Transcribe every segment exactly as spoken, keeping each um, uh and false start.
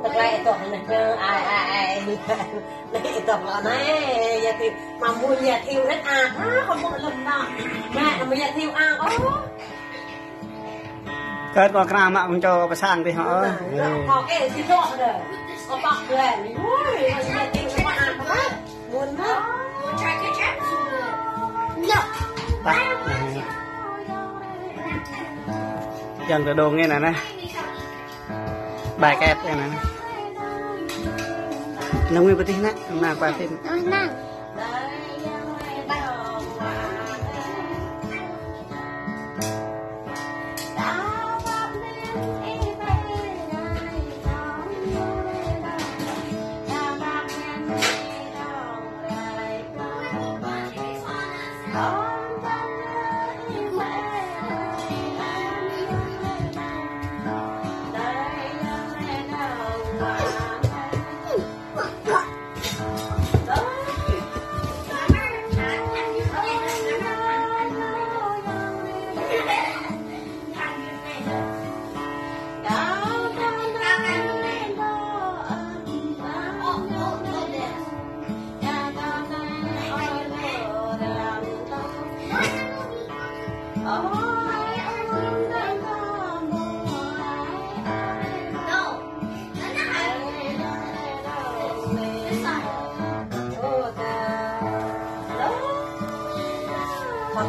Tơlơi ih dŏ anai, ai, ai, ai, ih dŏ lŏ anai, yă Thiu, mă mơ̆n yă Thiu rĕt ah, ha, kơ mơ̆n lŏm anai. Mă, kơ mơ̆n yă Thiu ah, ôh. Kơt kâo kơnang mă mơ̆n čô pơ sang tih hă. Kâo kơ si dŏ đơ. Kâo păk đơ. Ui, kơ mơ̆n yă Thiu mă ah, kơ mơ̆n. Mơ̆n mă. Tah. Yang tơ dong anai nă. Bài kép anai nă. Nâng mi pơtih nă, nă qua phim. Ơ, nă.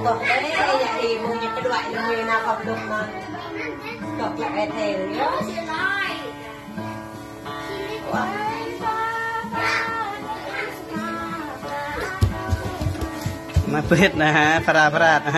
Kâo tŏk lĕ, yă Thiu mơ̆n ñu kơđuaĭ lĕ ñu nao kơ blŭk mơ̆n. Tŏk lĕ ih thel yơh. Mă pơhit nă, phara phara nă.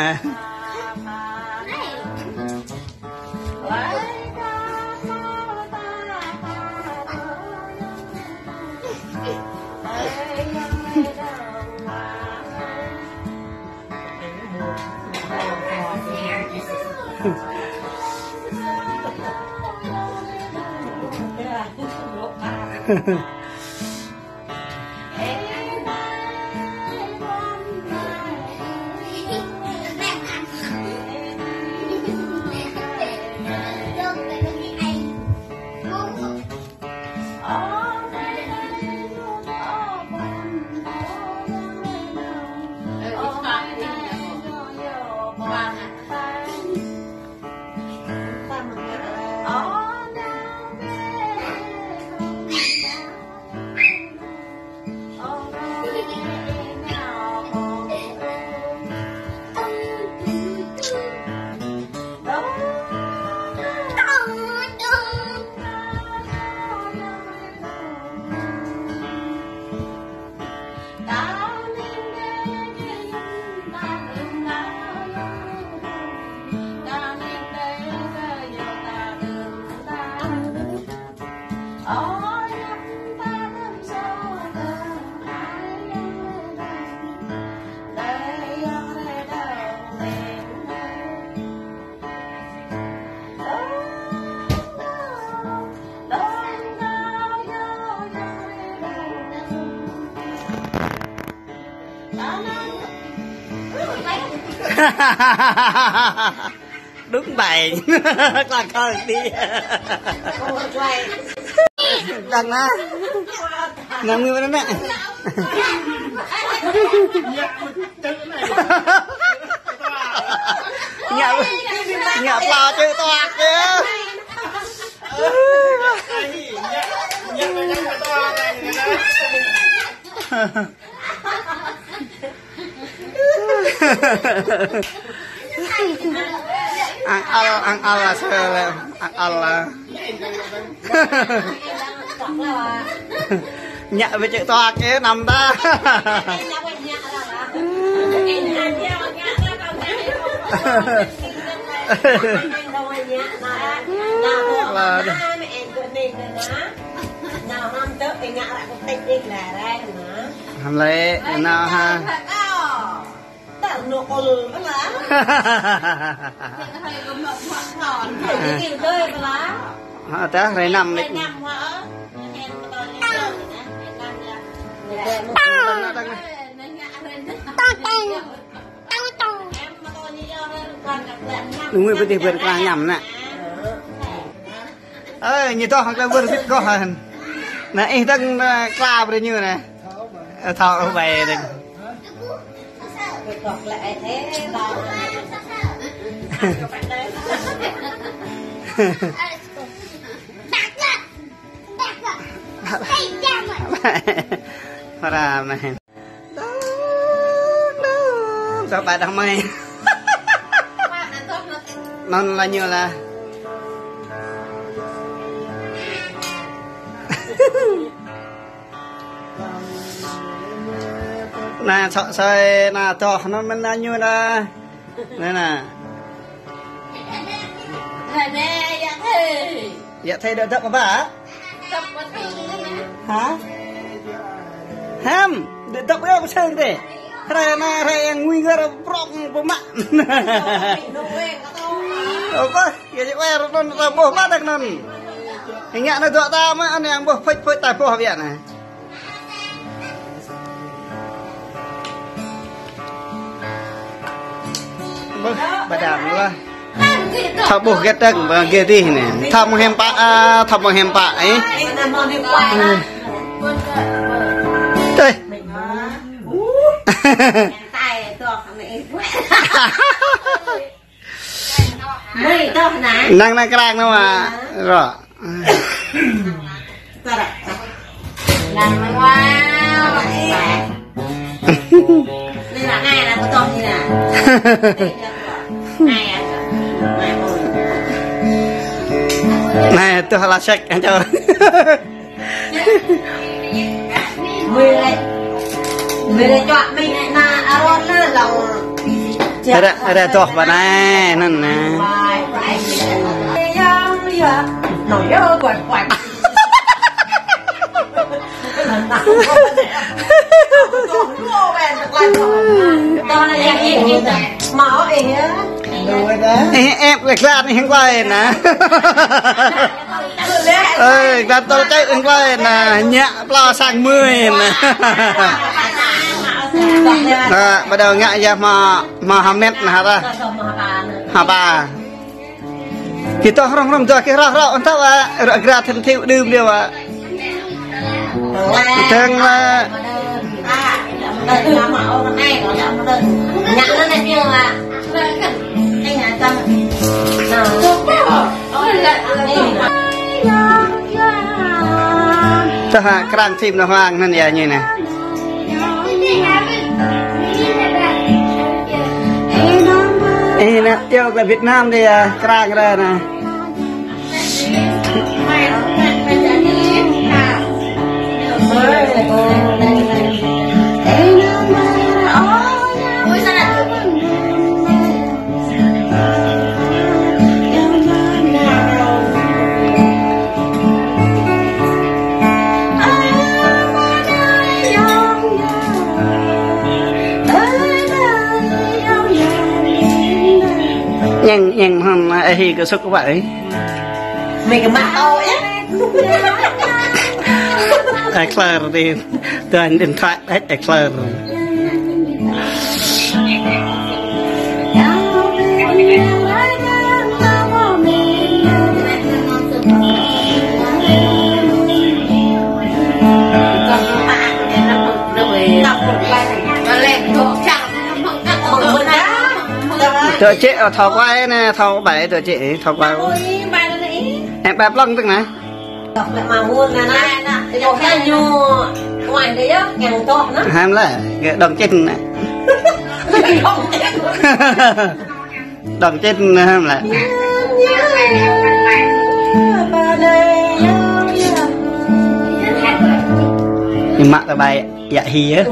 Đúng bài. Klan kơ đi. Đang nă. Đang mi mơ̆n nă. Ñu, ñu pla čư̆ toak kơ. Ang al, ang al lah, sel, ang al lah. Ñu ƀu čư̆ toak kơ năm ta. Lah. Hăm lĕ, nao ha. Ha, ta hrơi năm lĕ. Nung mi pơtih bơ̆n klah ñăm nă. Ơ, ñu tŏh hăng klă wơr bĭt kŏh hăn. Anai ih dơ̆ng, anai, klă brơi ñu anai. Ơ, thâo ôh bai dơ̆ng. Phara mơ̆n. Dơ̆ng, dơ̆ng, sa ƀai đah mai. Anŭn lah ñu lah. Anai, sŏ sơi, anai, tŏh, anŭn mơ̆n lah ñu lah. Anai, anai. Anai, anai, yă thê. Yă thê dŏ dŏ pơ ƀă? Dŏ pơ tơ̆ng anai. Hă? Hăm, dŏ dŏ pơ tơ̆ng tê. Hrơi anai, hrơi yang ngui ngơ rơbrŏng pơ mă. Ơ, pơ, yă yă wai rơnŭn rơboh mă tơ̆ng anŭn. Ngă anai dŏ ta mă, anai yang boh phơi phơi ta boh biă anai. Bơ, ƀa dam lah. Thâo ƀuh gĕt tơ̆ng, ƀa gĕt dih anai. Thâo mơ̆ng hiam pă, a, thâo mơ̆ng hiam pă, ih. Tê. Năng năng krang nao mă. Rŏ. Năng năng wa. Anai lah, anai lah, pơtŏng anai lah. Anai lah. Anai lah. Anai, tuh lah sek, anai. Mơi lĕ, mơi lĕ čuă mơi lĕ na aron na lŏng. Ră, ră tŏh pơ anai, anŭn anai. Ê, ĕp lĕ glăt anai hăng klơi anai. Ơi, glăt tơl čơ̆ hăng klơi anai, ñă plao sang mơi anai. Ơ, ƀa dŏ ngă yă hmâo, hmâo hơmet anai hă ta. Hă ƀă. Kơ tŏh hrŏm hrŏm dŏ kơ hrŏm hrŏm ôntâo wa, ră gra thăn thiu đưm điêu wa. Tơ̆ng wa. Tơ̆ hă, krang thim nao hăng anŭn yă ñu anai. Ê, anai, iâu kơ Việt Nam dih yă, krang ră anai. Ñang, ñang hăng, ơ, hĭ kơ sŭk kơ ƀă, ơ. Mơi kơ mă tŏ yă. Ơ, klơi dih. Tuan điện thoại, ơ, ơ, klơi. Tơ chị, ơ, thâo quay nè, thâo bảy tơ chị, thâo quay. Em bạp lăng tức nè. Hăm lĕ, kơ đŏng čĭn nè. Đŏng čĭn nè, hăm lĕ. Ñu mă tơ bai yă hĭ yơh.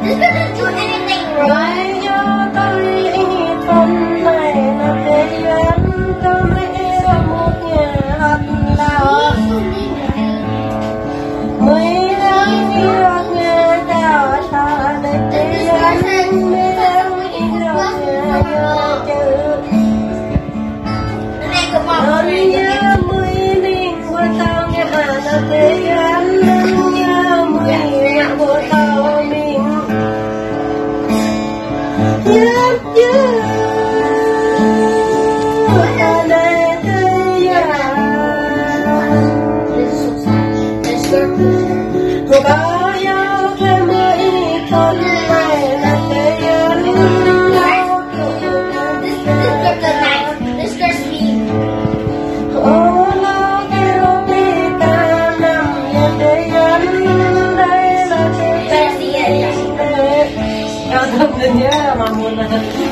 This doesn't do anything wrong.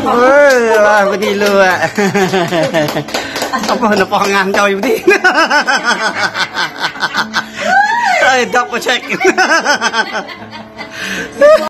Ôi, lah, bơni lu, ah. Apa, nă pô ngăn čoi bơni. Ơi, dŏ pô check.